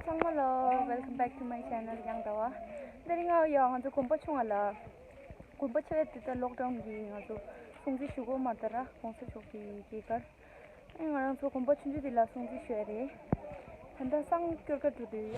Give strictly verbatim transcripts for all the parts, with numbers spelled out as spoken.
ཚང་མ་ལ། Welcome back to my channel. ཡང་ད་བ། དེ་རིང་ང་ཡང་ང་ཚོ་དགོན་པ་ཆུང་བ་ལ། དགོན་པ་ཆེ་བའི་དེ་ལྟར་ལོག་ཌའུན་གྱིས་ང་ཚོ་སྲུང་བརྩི་ཞུ་དགོས་མ་ད་ར་གོང་ས་མཆོག་གི་དགེ་སྐར། ཨེ་ང་རང་ཚོ་དགོན་པ་ཆུང་ཆུང་དེ་ལ་སྲུང་བརྩི་ཞུ་ཡ་རེད། ད་ལྟ་སང་སྐྱོར་ག་འགྲོ་དུས།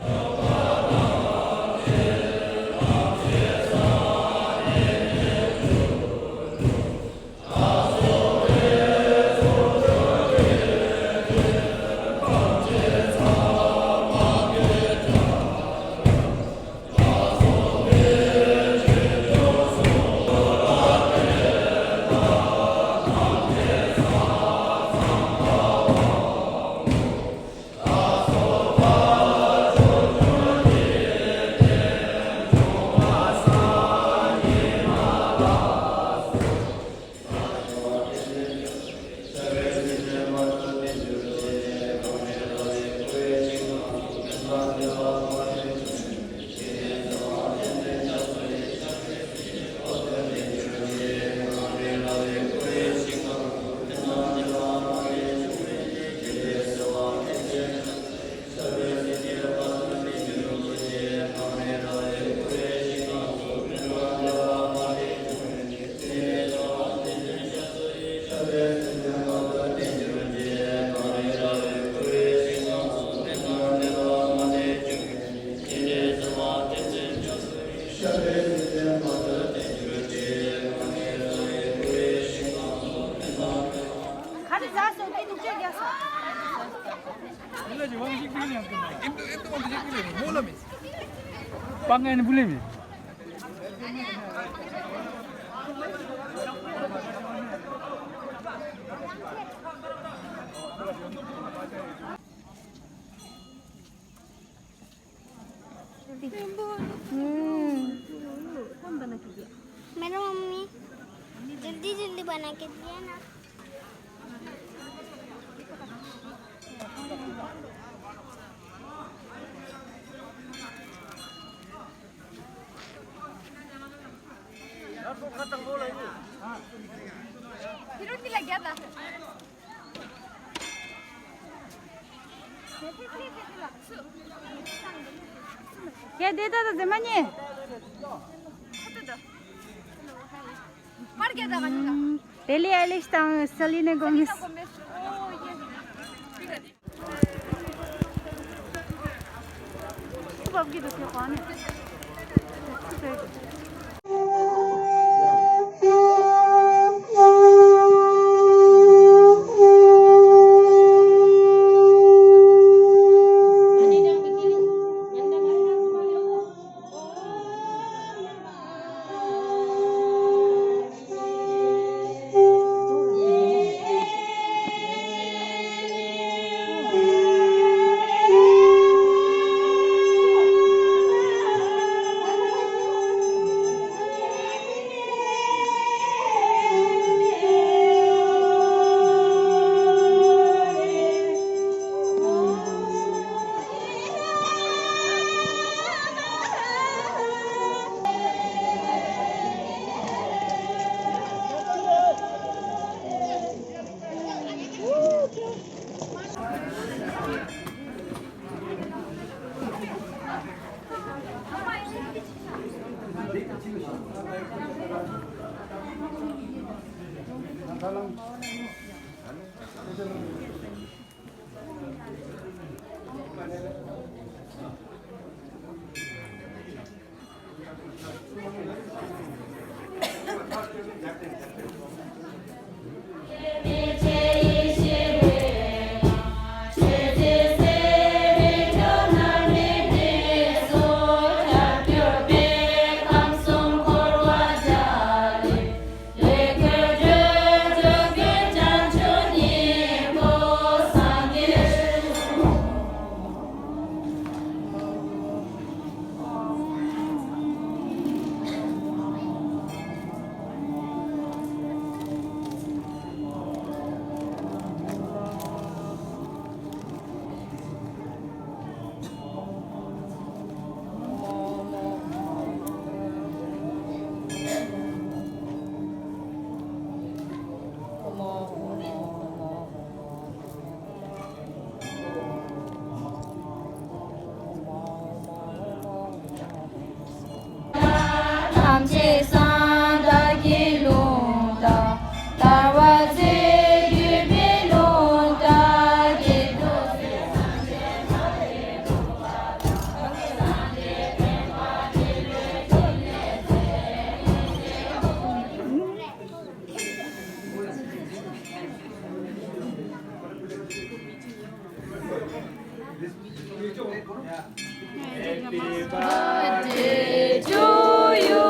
हम्म। कौन बना के दिया? मेरा मम्मी। जल्दी जल्दी बना के दिया ना। ཡ་དེ་ད་ད་ཟེ་མ་ཉེ། ཧམ། བེ་ལི་ཨའི་ལིཤ་དང་སེ་ལི་ན་གོ་མེས། Happy birthday to you.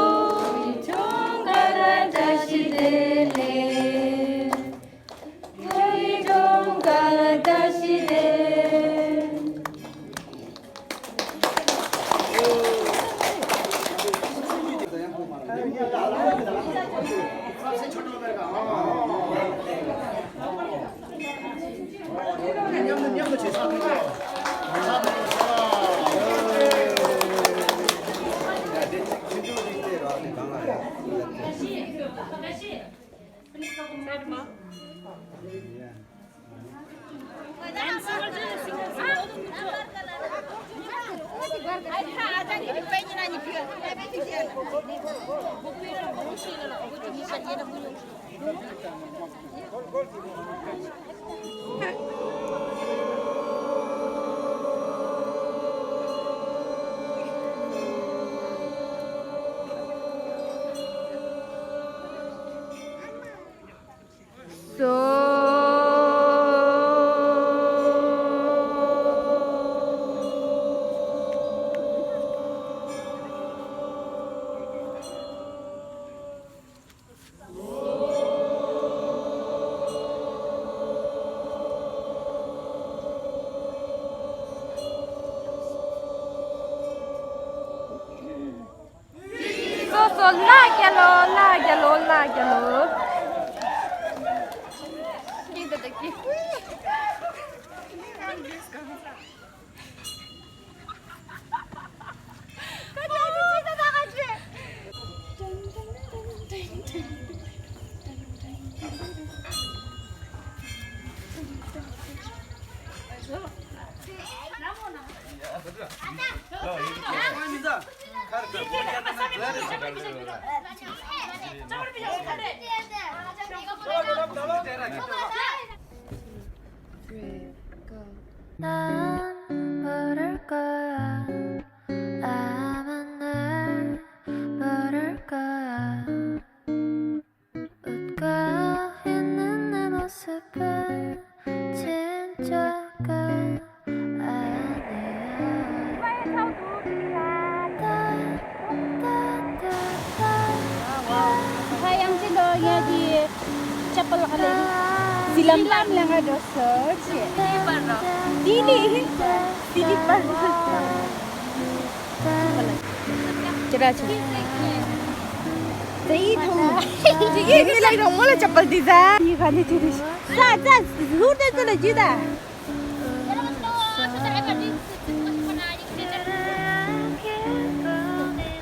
སོ་སོ་ལ་རྒྱ་ལོ་ལ་རྒྱ་ལོ་ལ་རྒྱ་ལོ། 난 모를 거야. 아마 날 모를 거야. 웃고 있는 내 모습은 진짜 그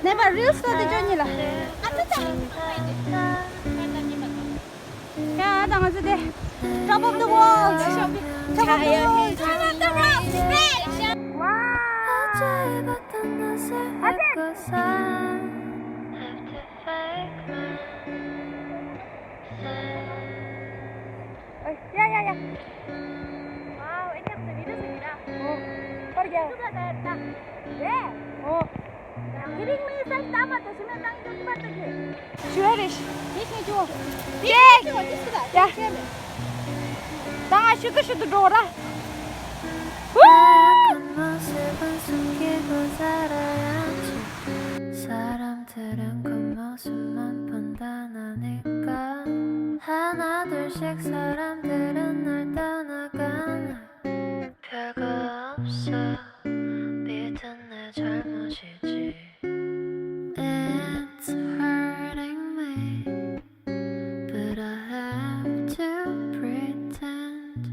ནས་པ་རིལ་སི་ལྟ་དེ་ཅོ་གཉིས་ལ། ཡ་ད་ང་ཚོ་དེ། Top of the world. Top of the world. Top of the world. Wow. ཡ་ཡ་ཡ། Wow, ཨེ་ཉག་ཚེ་བི་ཌི་ཡོ་བཟོ་གི་ར། ཨོ། པར་རྒྱག་ད་ད་ད། རེད། ཨོ། དེ་རིང་མི་སར་ད་མ་ཏོ་ཞི་མེ་ཏང་ཏོ་ཏི་མ་ཏོ་ཞི། ཞུ་ཡ་རེ་ཞི། དེ་ཞི་ཅོ། ཅེ། ཡ། ད་ང་ཞུ་ཏུ་ཞུ་ཏུ་འགྲོ་ར། ཧུ། 사람들은 그 모습만 판단하니까 하나둘씩 사람들은 날 떠나가네. 별거 없어. 믿은 내 잘못이지. It's hurting me, but I have to pretend.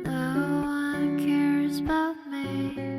No one cares about me.